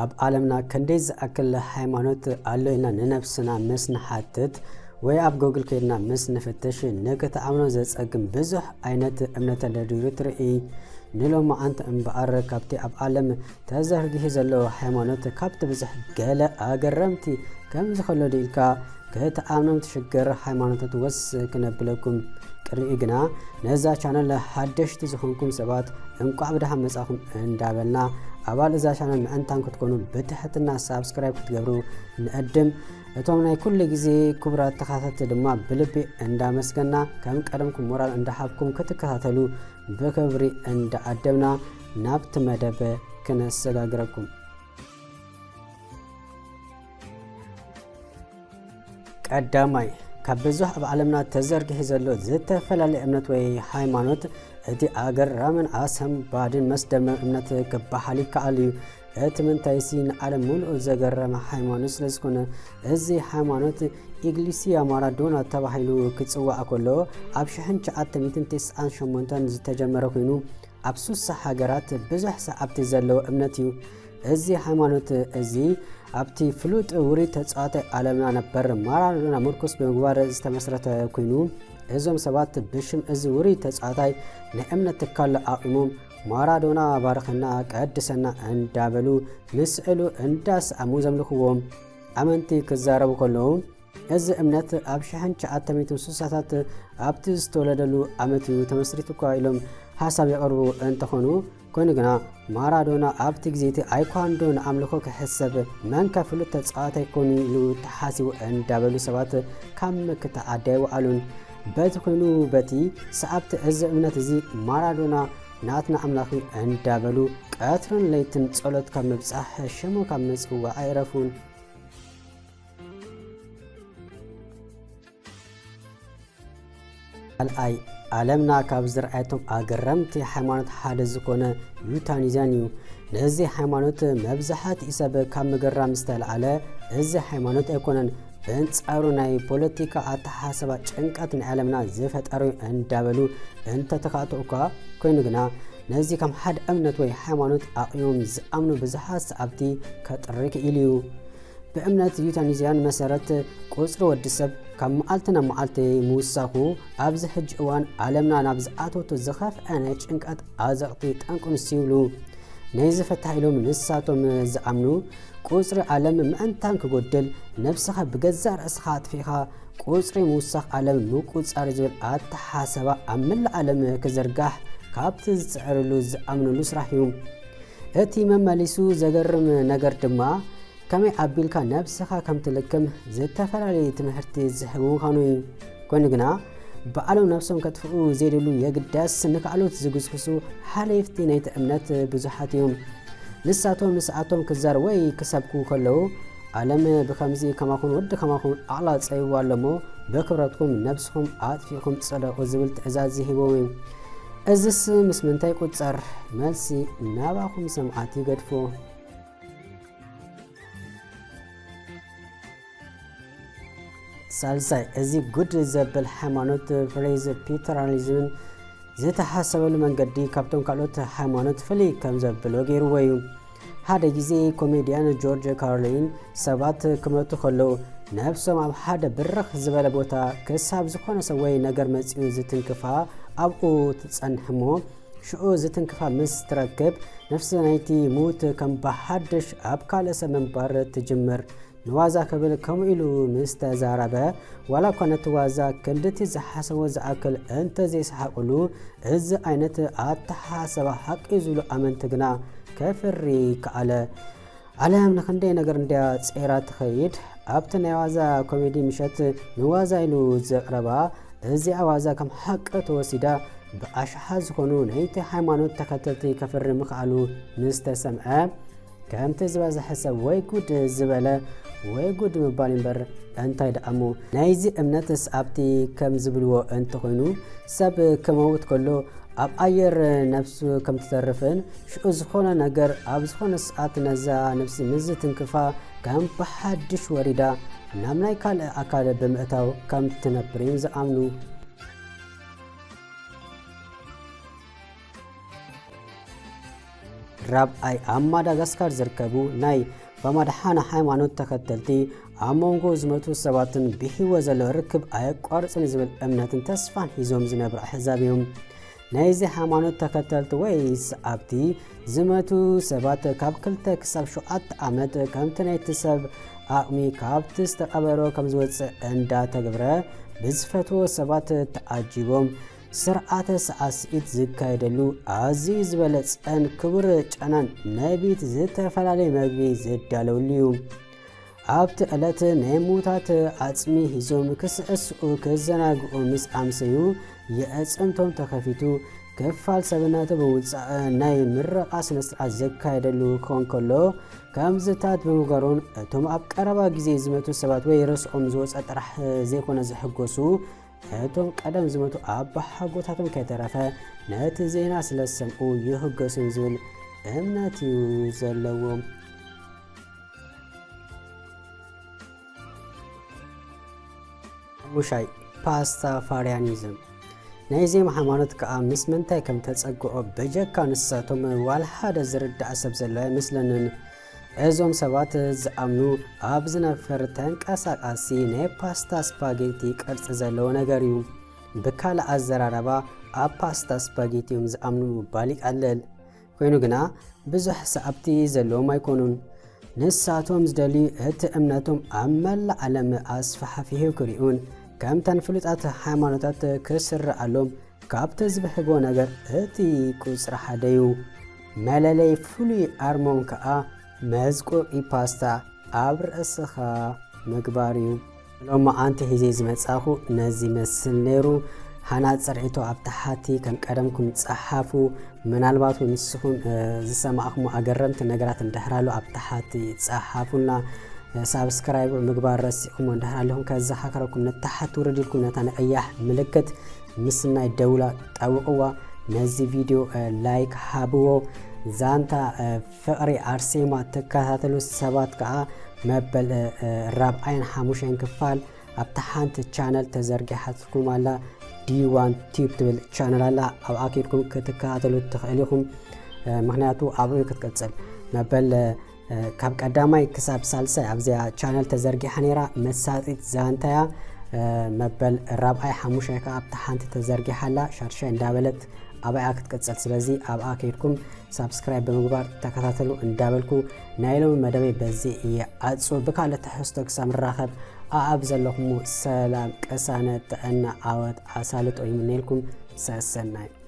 ኣብ ዓለምና ክንደይ ዝኣክል ሃይማኖት ኣሎ ኢልና ንነብስና ምስ ንሓትት ወይ ኣብ ጎግል ከይድና ምስ ንፍትሽ፣ ንክትኣምኖ ዘጸግም ብዙሕ ዓይነት እምነት ተደርዲሩ ትርኢ። ንሎማዓንቲ እምበኣር ካብቲ ኣብ ዓለም ተዘርጊሑ ዘሎ ሃይማኖት ካብቲ ብዙሕ ገለ ኣገረምቲ ከም ዝኸለዱ ኢልካ ክትኣምኖም ትሽገር ሃይማኖታት ወስ ክነብለኩም። ቅድሚኡ ግና ነዛ ቻነል ሓደሽቲ ዝኾንኩም ሰባት እንቋዕ ብደሓን መጻኹም እንዳበልና፣ ኣባል እዛ ቻነል ምእንታን ክትኮኑ ብትሕትና ሳብስክራይብ ክትገብሩ ንዕድም። እቶም ናይ ኩሉ ግዜ ክቡራት ተኸታተልቲ ድማ ብልቢ እንዳመስገና፣ ከም ቀደምኩም ሞራል እንዳሃብኩም ክትከታተሉ ብክብሪ እንዳዓደምና ናብቲ መደብ ክነሰጋግረኩም። ቀዳማይ፣ ካብ ብዙሕ ኣብ ዓለምና ተዘርጊሑ ዘሎ ዝተፈላለየ እምነት ወይ ሃይማኖት፣ እቲ ኣገራምን ኣሰንባድን መስደመም እምነት ክበሃል ይከኣል እዩ። እቲ ምንታይሲ ንዓለም ሙሉእ ዘገረመ ሃይማኖት ስለ ዝኾነ፣ እዚ ሃይማኖት ኢግሊስያ ማራዶና ተባሂሉ ክጽዋዕ ከሎ፣ ኣብ ሽሕን ትሽዓተ ሚእትን ተስዓን ሸሞንተን ዝተጀመረ ኮይኑ፣ ኣብ ሱሳ ሃገራት ብዙሕ ሰዓብቲ ዘለዎ እምነት እዩ። እዚ ሃይማኖት እዚ ኣብቲ ፍሉጥ ውሩይ ተጻዋታይ ዓለምና ነበር ማራዶና ምርኩስ ብምግባር ዝተመስረተ ኮይኑ፣ እዞም ሰባት ብሽም እዚ ውሩይ ተጻዋታይ ናይ እምነት ትካል ኣቑሞም፣ ማራዶና ባርኸና ቀድሰና እንዳበሉ ንስእሉ እንዳሰኣሙ ዘምልኽዎም ኣመንቲ ክዛረቡ ከለዉ፣ እዚ እምነት ኣብ ሽሕን ትሽዓተ ሚእትን ስሳታት ኣብቲ ዝተወለደሉ ዓመት እዩ ተመስሪቱ እኳ ኢሎም ሓሳብ የቕርቡ እንተኾኑ፣ ኮይኑ ግና ማራዶና ኣብቲ ግዜ እቲ ኣይኳንዶ ንኣምልኾ ክሕሰብ፣ መንከ ፍሉጥ ተጻዋታይ ኮን ኢሉ ተሓሲቡ እንዳበሉ ሰባት ካብ ምክትዓድ ኣይወዓሉን። በቲ ኮይኑ በቲ ሰዓብቲ እዚ እምነት እዚ ማራዶና ናትና ኣምላኽ እዩ እንዳበሉ ቀትርን ለይትን ጸሎት ካብ ምብጻሕ ሽሙ ካብ ምጽዋዕ ኣይረፉን። ካልኣይ፣ ዓለምና ካብ ዝረኣየቶም ኣገረምቲ ሃይማኖት ሓደ ዝኾነ ዩታኒዝያን እዩ። ነዚ ሃይማኖት መብዛሕትኡ ሰብ ካብ ምግራም ዝተልዓለ፣ እዚ ሃይማኖት ኣይኮነን፣ በንጻሩ ናይ ፖለቲካ ኣተሓሳስባ ጭንቀት ናይ ዓለምና ዝፈጠረ እዩ እንዳበሉ እንተተኻትኡ እኳ፣ ኮይኑ ግና ነዚ ከም ሓደ እምነት ወይ ሃይማኖት ኣቕዮም ዝኣምኑ ብዙሓት ሰዓብቲ ከጥሪ ክኢሉ እዩ። ብእምነት ዩታኒዝያን መሰረት፣ ቁጽሪ ወዲ ሰብ ካብ መዓልቲ ናብ መዓልቲ ምውሳኹ፣ ኣብዚ ሕጂ እዋን ዓለምና ናብ ዝኣተወቶ ዝኸፍአ ናይ ጭንቀት ኣዘቕቲ ጠንቁ ንሱ ይብሉ። ነዚ ፈታሕ ኢሎም ንሳቶም ዝኣምኑ፣ ቁጽሪ ዓለም ምእንታን ክጎድል፣ ነብስኻ ብገዛእ ርእስኻ ኣጥፊእኻ፣ ቁጽሪ ምውሳኽ ዓለም ምቁጽጻር ዝብል ኣተሓሳስባ ኣብ መላእ ዓለም ክዝርጋሕ ካብቲ ዝጽዕርሉ ዝኣምንሉ ስራሕ እዩ። እቲ መመሊሱ ዘገርም ነገር ድማ፣ ከመይ ኣቢልካ ነብስኻ ከም ትልክም ዝተፈላለየ ትምህርቲ ዝህብ ምዃኑ እዩ። ኮይኑ ግና፣ ባዕሎም ነብሶም ከጥፍኡ ዘይደልዩ የግዳስ ንካልኦት ዝግስግሱ ሓለፍቲ ናይቲ እምነት ብዙሓት እዮም። ንሳቶም ንስዓቶም ክዛር ወይ ክሰብኩ ከለዉ፣ ዓለም ብኸምዚ ከማኹም ወዲ ከማኹም ዓቕላ ጸቢብዋ ኣሎ እሞ፣ ብክብረትኩም ነብስኹም ኣጥፊእኩም ጽደቑ ዝብል ትእዛዝ ይህቦም እዩ። እዝስ ምስ ምንታይ ይቁጸር? መልሲ ናባኹም ሰማዕቲ ይገድፎ። ሳልሳይ፣ እዚ ጉድ ዘብል ሃይማኖት ፕሬዝቢተራኒዝምን ዝተሓሰበሉ መንገዲ ካብቶም ካልኦት ሃይማኖት ፍልይ ከም ዘብሎ ገይርዎ እዩ። ሓደ ግዜ ኮሜድያን ጆርጅ ካርሊን ሰባት ክመቱ ከለዉ ነብሶም ኣብ ሓደ ብርኽ ዝበለ ቦታ ክሳብ ዝኾነ ሰብ ወይ ነገር መጺኡ ዝትንክፋ ኣብኡ ትጸንሕ እሞ ሽዑ ዝትንክፋ ምስ ትረክብ ነፍሲ ናይቲ ምዉት ከም ብሓድሽ ኣብ ካልእ ሰብ ምንባር ትጅምር። ንዋዛ ክብል ከምኡ ኢሉ ምስ ተዛረበ፣ ዋላ እኳ ነቲ ዋዛ ክንድቲ ዝሓሰቦ ዝኣክል እንተ ዘይሰሓቕሉ፣ እዚ ዓይነት ኣተሓሳስባ ሓቂ እዩ ዝብሉ ኣመንቲ ግና ከፍሪ ከኣለ። ዓለም ንኽንደይ ነገር እንድያ ጸይራ ትኸይድ። ኣብቲ ናይ ዋዛ ኮሜዲ ምሸት ንዋዛ ኢሉ ዘቕረባ እዚኣ ዋዛ ከም ሓቂ ተወሲዳ ብኣሽሓት ዝኾኑ ናይቲ ሃይማኖት ተኸተልቲ ከፍሪ ምኽኣሉ ምስ ተሰምዐ፣ ከምቲ ዝበዝሐ ሰብ ወይ ጉድ ዝበለ ወይ ጉድ ምባል እምበር እንታይ ደኣ እሞ። ናይዚ እምነትስ ኣብቲ ከም ዝብልዎ እንተኾይኑ ሰብ ክመውት ከሎ ኣብ ኣየር ነብሱ ከም ትተርፍን ሽዑ ዝኾነ ነገር ኣብ ዝኾነ ሰዓት ነዛ ነብሲ ምስ ዝትንክፋ ከም ብሓድሽ ወሪዳ ናብ ናይ ካልእ ኣካል ብምእታው ከም ትነብር እዮም ዝኣምኑ። ራብዓይ ኣብ ማዳጋስካር ዝርከቡ ናይ በማድሓና ሃይማኖት ተኸተልቲ ኣብ መንጎ ዝመቱ ሰባትን ብህይወት ዘሎ ርክብ ኣየቋርጽን ዝብል እምነትን ተስፋን ሒዞም ዝነብሩ ኣሕዛብ እዮም። ናይዚ ሃይማኖት ተኸተልቲ ወይ ሰዓብቲ ዝመቱ ሰባት ካብ ክልተ ክሳብ ሸውዓተ ዓመት ከምቲ ናይቲ ሰብ ዓቕሚ ካብቲ ዝተቐበሮ ከም ዝወጽእ እንዳተገብረ ብዝፈትዎ ሰባት ተዓጂቦም ስርዓተ ሰዓስዒት ዝካየደሉ ኣዝዩ ዝበለጸን ክቡር ጨናን ነቢት ዝተፈላለየ መግቢ ዝዳለወሉ እዩ። ኣብቲ ዕለት ናይ ምዉታት ዓጽሚ ሒዞም ክስዕስዑ ክዘናግዑ ምስ ኣምሰዩ የዕጽምቶም ተኸፊቱ ክፋል ሰብነቱ ብምውጻእ ናይ ምረቓ ስነ ስርዓት ዘካየደሉ ክኾን ከሎ ከምዝታት ብምግባሩን እቶም ኣብ ቀረባ ግዜ ዝመቱ ሰባት ወይ ርእሶም ዝወጸ ጥራሕ ዘይኮነ ዝሕጎሱ እቶም ቀደም ዝመቱ ኣባሓጎታቶም ከይተረፈ ነቲ ዜና ስለ ዝሰምዑ ይህገሱን ዝብል እምነት እዩ ዘለዎም። ሓሙሻይ፣ ፓስታፋርያኒዝም። ናይዚም ሃይማኖት ከኣ ምስ ምንታይ ከም ተጸግዖ በጀካ ንሳቶም ዋላ ሓደ ዝርዳእ ሰብ ዘሎ ኣይመስለንን። እዞም ሰባት ዝኣምኑ ኣብ ዝነፍር ተንቀሳቃሲ ናይ ፓስታ ስፓጌቲ ቅርጺ ዘለዎ ነገር እዩ። ብካልእ ኣዘራረባ ኣብ ፓስታ ስፓጌቲ እዮም ዝኣምኑ ምባል ይቀልል። ኮይኑ ግና ብዙሕ ሰዓብቲ ዘለዎም ኣይኮኑን። ንሳቶም ዝደልዩ እቲ እምነቶም ኣብ መላእ ዓለም ኣስፋሕፊሑ ክርእዩን ከምተን ፍሉጣት ሃይማኖታት ክስረኣሎም ካብቲ ዝብሕጎ ነገር እቲ ቁጽሪ ሓደ እዩ። መለለይ ፍሉይ ኣርሞም ከኣ መዝቁቂ ፓስታ ኣብ ርእስኻ ምግባር እዩ። ሎማዓንቲ ሒዘ ዝመጻኹ ነዚ ይመስል ነይሩ። ሃናጺ ርእይቶ ኣብ ታሕቲ ከም ቀደምኩም ጸሓፉ። ምናልባት እውን ንስኹም ዝሰማዕኹም ኣገረምቲ ነገራት እንድሕር ኣሎ ኣብ ታሕቲ ጸሓፉና። ሳብስክራይብ ምግባር ረሲኹም እንድሕር ኣለኹም ከዘኻኽረኩም ንታሕቲ ውርድ ኢልኩም ነታ ንቀያሕ ምልክት ምስናይ ደውላ ጣውቕዋ። ነዚ ቪድዮ ላይክ ሃብዎ። ዛንታ ፍቕሪ ኣርሴማ ትከታተሉ ሰባት ከኣ መበል ራብዓይን ሓሙሻይን ክፋል ኣብታ ሓንቲ ቻነል ተዘርጊሓትኩም ኣላ። ዲ ዋን ቲዩብ ትብል ቻነል ኣላ። ኣብኣ ከይድኩም ክትከታተሉ ትኽእል ኢኹም። ምኽንያቱ ኣብኡ ክትቅጽል መበል ካብ ቀዳማይ ክሳብ ሳልሳይ ኣብዚኣ ቻነል ተዘርጊሓ ነይራ። መሳጢት ዛንታያ መበል ራብዓይ ሓሙሻይ ከኣ ኣብታ ሓንቲ ተዘርጊሓ ኣላ። ሻድሻይ እንዳበለት ኣብኣ ክትቅጽል። ስለዚ ኣብኣ ከይድኩም ሳብስክራይብ ብምግባር ተከታተሉ እንዳበልኩ ናይ ሎሚ መደበይ በዚ እየ ኣጹ። ብካልእ ትሕዝቶ ክሳብ ንራኸብ ኣኣብ ዘለኹም ሰላም፣ ቅሳነት፣ ጥዕና፣ ዓወት፣ ኣሳልጦ ይምነየልኩም። ሰሰናይ።